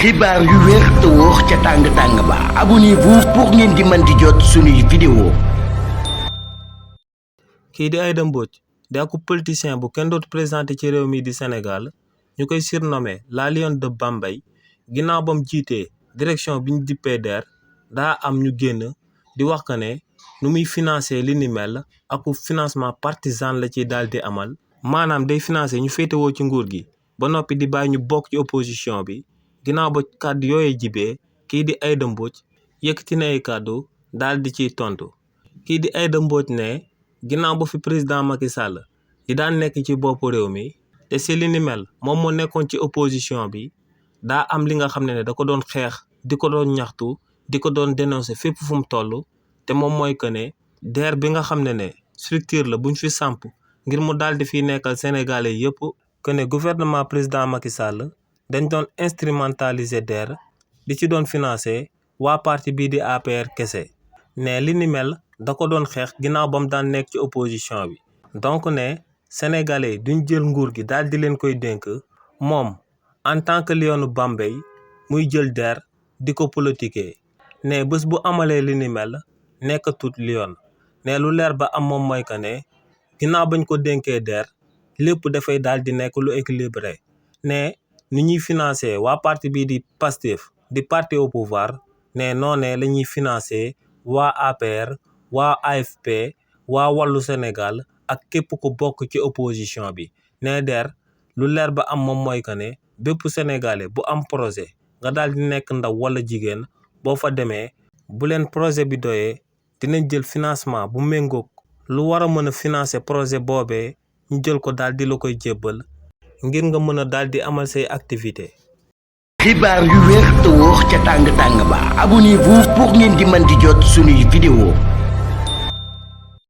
xibaar yu wér te wóor ca tàng ba abonnez-vous pour ngeen di mën di jot suñuy vidéo. kii di Aïda Mbodj di ak politicien bu kenn dootu présenté ci réew mi di Sénégal ñu koy surnommé la Lionne de Bambey ginnaaw bam jiitee direction bi ñu dippee DER daa am ñu génn di wax que ne nu muy financé li ni mel ak financement partisan la ci daal di amal maanaam day financé ñu féetewoo ci nguur gi ba noppi di bàyyi ñu bokk ci opposition bi. ginnaaw ba kàddu yooyee jibee kii di Aïda Mbodj yëkkati na ay kàddu daal di ciy tontu kii di Aïda Mbodj ne ginnaaw ba fi président Macky Sall di daan nekk ci boppu réew mi te si li ni mel moom moo nekkoon ci opposition bi daa am li nga xam ne da ko doon xeex di ko doon ñaxtu di ko doon dénoncer fépp fu mu toll te moom mooy que ne DER bi nga xam ne structure la buñ fi samp ngir mu daal di fiy nekkal sénégalais yëpp que ne gouvernement président Macky Sall dañ doon instrumentaliser DER di ci doon financer waa parti bii di APR kese ne li ni mel da ko doon xeex ginnaaw ba mu daan nekk ci opposition bi donc ne sénégalais duñ jël nguur gi daal di leen koy dénk moom en tant que Lionne Bambey muy jël DER di ko politiquer ne bés bu amalee li ni mel nekkatut Lionne ne lu leer ba am moom mooy que ne ginnaaw bañ ko dénkee DER lépp dafay daal di nekk lu équilibré ne ni ñuy financé waa parti bii di Pastef di parti au pouvoir ne noonee la ñuy financé waa APR waa AFP waa Wallu Sénégal ak képp ku bokk ci opposition bi ne DER lu leer ba am moom mooy que ne bépp sénégalais bu am projet nga daal di nekk ndaw wala jigéen boo fa demee bu leen projet bi doyee dinañ jël financement bu méngoog lu war a mën a financer projet boobee ñu jël ko daal di la koy jébbal ngir nga mën a daal di amal say activité xibaar yu wér te wóor ca tàng ba abonnez-vous pour ngeen di mën di jot suñuy vidéo.